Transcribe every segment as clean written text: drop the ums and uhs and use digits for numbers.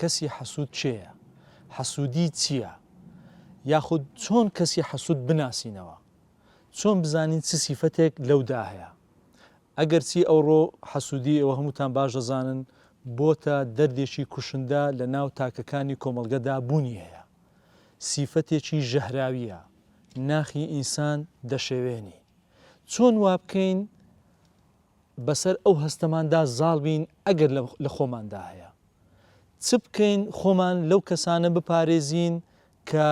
کەسی حەسوود کێیە؟ حەسوودی چییە؟ یاخود چۆن کەسی حەسوود بناسینەوە؟ چۆن بزانین چ سیفەتێک لەودا هەیە؟ ئەگەرچی ئەوڕۆ حەسوودی ئێوە هەمووتان باش دەزانن بۆتە دەردێکی کوشندە لە ناو تاکەکانی کۆمەڵگەدا بوونی هەیە. سیفەتێکی ژەهراوییە، ناخی ئینسان دەشێوێنی. چۆن وابکەین بەسەر ئەو هەستەماندا زاڵ بین ئەگەر لە خۆماندا هەیە؟ چ بکەین خۆمان لەو کەسانە بپارێزین کە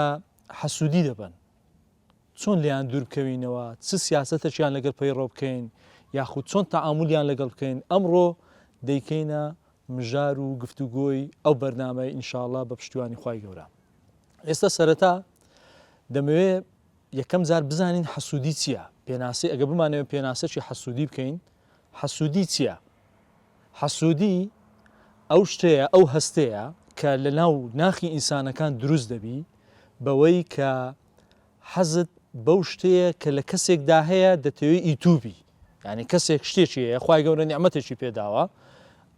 حەسوودی دەبەن؟ چۆن لێیان دوور بکەوینەوە، چ سیاسەتەکیان لەگەڵ پەیڕەو بکەین، یاخود چۆن تەعامولیان لەگەڵ بکەین، ئەمڕۆ دەیکەینە مژار و گفتوگۆی ئەو بەرنامەی ان شاء اللە بە پشتیوانی خوای گەورە. ئێستا سەرەتا دەمەوێ یەکەم جار بزانین حەسوودی چییە، پێناسەی ئەگەر بمانەوێ پێناسەکی حەسوودی بکەین، حەسوودی چییە؟ حەسوودی ئەو شتەیە، ئەو هەستەیە کە لە ناو ناخی ئینسانەکان دروست دەبی بەوەی کە حەزت بەو شتەیە کە لە کەسێکدا هەیە دەتەوێ ئیتوو بی یعنی کەسێک شتێکی هەیە خوای گەورە نیعمەتێکی پێداوە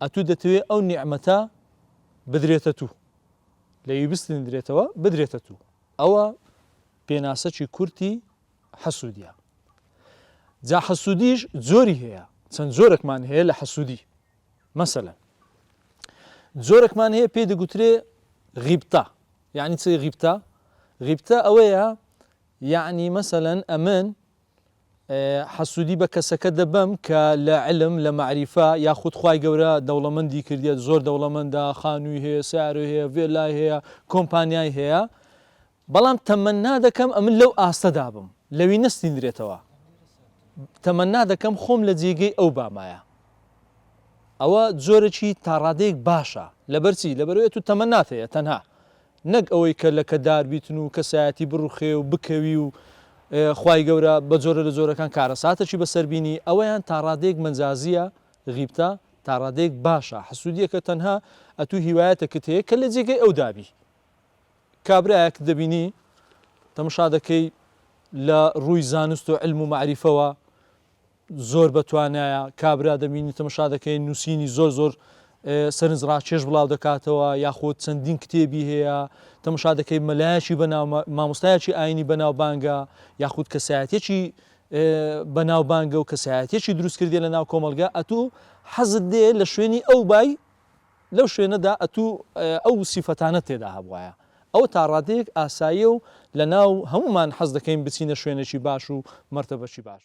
ئەتوو دەتەوێ ئەو نیعمەتە بدرێتە تو لەوی بستندرێتەوە بدرێتە تو ئەوە پێناسەکی کورتی حەسوودیە جا حەسوودیش جۆری هەیە چەند جۆرێکمان هەیە لە حەسوودی مەسەلەن جۆرێکمان هەیە پێی دەگوترێ غیبتە یعنی چی غیبتە غیبتە ئەوەیە یعنی مەسەلەن ئەمن حەسوودی بە کەسەکە دەبەم کە لە علم لە مەعریفە یاخود خوای گەورە دەوڵەمەندی کردیە زۆر دەوڵەمەندە خانووی هەیە سیارەی هەیە ڤێلای هەیە کۆمپانیای هەیە بەڵام تەمەنا دەکەم ئەمن لەو ئاستەدا بم لەوی نەستیندرێتەوە تەمەنا دەکەم خۆم لە جێگەی ئەو بامایە ئەوە جۆرەکی تاڕادەیەک باشە لەبەرچی لەبەرەوەی تو تەمەنات هەیە تەنها نەک ئەوەی کە لەکەدار بیتن و کەسایەتی بڕوخێ و بکەوی و خوای گەورە بە جۆرە لە جۆرەکان کارەساتەکی بەسەر بینی ئەوەیان تاڕادەیەک مەجازیە غیبتە تاڕادەیەک باشە حەسودیەکە تەنها ئەتوو هیوایەتەکت هەیە کە لە جێگەی ئەودا بی کابرایەک دەبینی تەمەشا دەکەی لە ڕووی زانست و علم و مەعریفەوە زۆر بەتوانایە، کابرا دەبینی تەمەشا دەکەی نووسینی زۆر زۆر سەرنج ڕاکێش بڵاو دەکاتەوە یاخود چەندین کتێبی هەیە تەمەشا دەکەی مەلایەکی بەناو مامۆستایەکی ئاینی بەناوبانگە یاخود کەسایەتێکی بەناوبانگە و کەسایەتێکی دروست کردێ لە ناو کۆمەڵگە ئەتوو حەزت دێ لە شوێنی ئەو بای لەو شوێنەدا ئەتوو ئەو سیفەتانەت تێدا هەبوایە ئەوە تا ڕادەیەک ئاساییە و لە ناو هەموومان حەز دەکەین بچینە شوێنێکی باش و مەرتەبەکی باش.